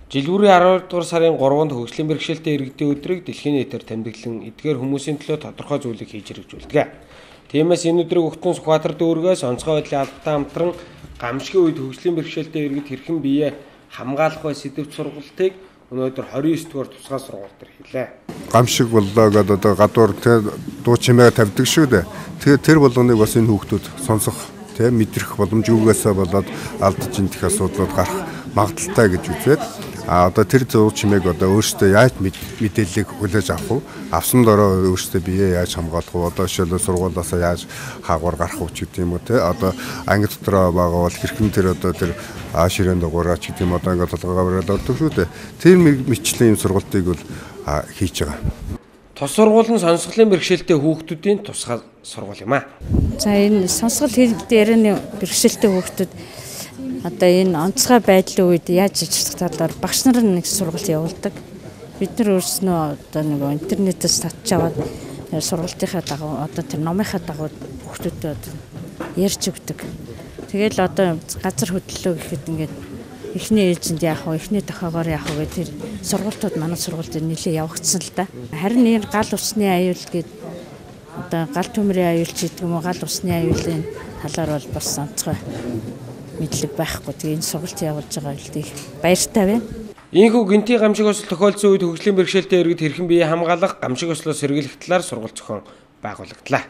Жилгүүрийн 12 дугаар сарын 3-нд хөгжлийн бэрхшээлтэй иргэдийн өдрийг дэлхийн нийтээр тэмдэглэн эдгээр хүмүүсийн төлөө тодорхой зүйлийг хийж хэрэгжүүлдэг. Тиймээс энэ өдрийг Өгтөн Сүхбаатар дүүргээс онцгой байдлын албатай хамтран гамшигын үед хөгжлийн бэрхшээлтэй иргэд хэрхэн биеэ хамгаалах вэ сэдэвт сургалтыг өнөөдөр 29 дугаар тусгай сургууль дээр хийлээ. Гамшиг боллоо гэдэг одоо гадуур дуу чимээ тавьдаг шүү дээ. Тэгэхээр тэр болгоныг бас энэ хүүхдүүд сонсох, мэдрэх боломжгүйгээсээ болоод алдаж энтэх асуудлууд гарах магадлалтай гэж үзээд одоо тэр дуу чимээг одоо өөрсдөө яаж мэдээллийг хүлээж авах вэ? Авсан дороо өөрсдөө биеэ яаж хамгаалах вэ? Одоо жишээлбэл сургуулиасаа яаж хаагур гарах вэ гэдэг юм уу те? Одоо анги дотроо байгаа бол хэрхэн тэр одоо тэр ширээн дугуураа ч гэдэг юм одоо ингээд толгойгоо бариад ордог шүү дээ. Тэр мэтчлийн юм сургалтыг бол хийж байгаа. Тус сургууль нь сонсголын бэрхшээлтэй хүүхдүүдийн тусгай сургууль юм аа. За энэ сонсгол хэрэглээ ярианы бэрхшээлтэй хүүхдүүд одоо энэ онцгой байдлын үед яаж ажиллах талаар багш нар нэг сургалт явуулдаг. Бид нар өөрснөө одоо нэг интернетээс татж аваад сургалтынхаа дагуу одоо тэр номынхаа дагуу хүүхдүүдэд одоо ярьж өгдөг. Тэгэл одоо газар хөдлөлөө гэхэд ингээд эхний ээлжинд яах вэ, эхний тохиогоор яах вэ гэх тэр сургалтууд манай сургуульд нэлээд явагдсан л да. Харин энэ гал усны аюул гээд одоо гал төмрийн аюул ч гэдэг юм уу, гал усны аюулын талаар бол бас онцгой мэдлэг байхгүй. Тэгээ энэ сургалт явуулж байгаа үлдээ баяртай байна. Ийхүү гэнтийн гамшиг осол тохиолдсон үед хөгжлийн бэрхшээлтэй иргэд хэрхэн биеэ хамгаалах, гамшиг ослоос сэргийлэх талаар сургалт зохион байгуулагдлаа.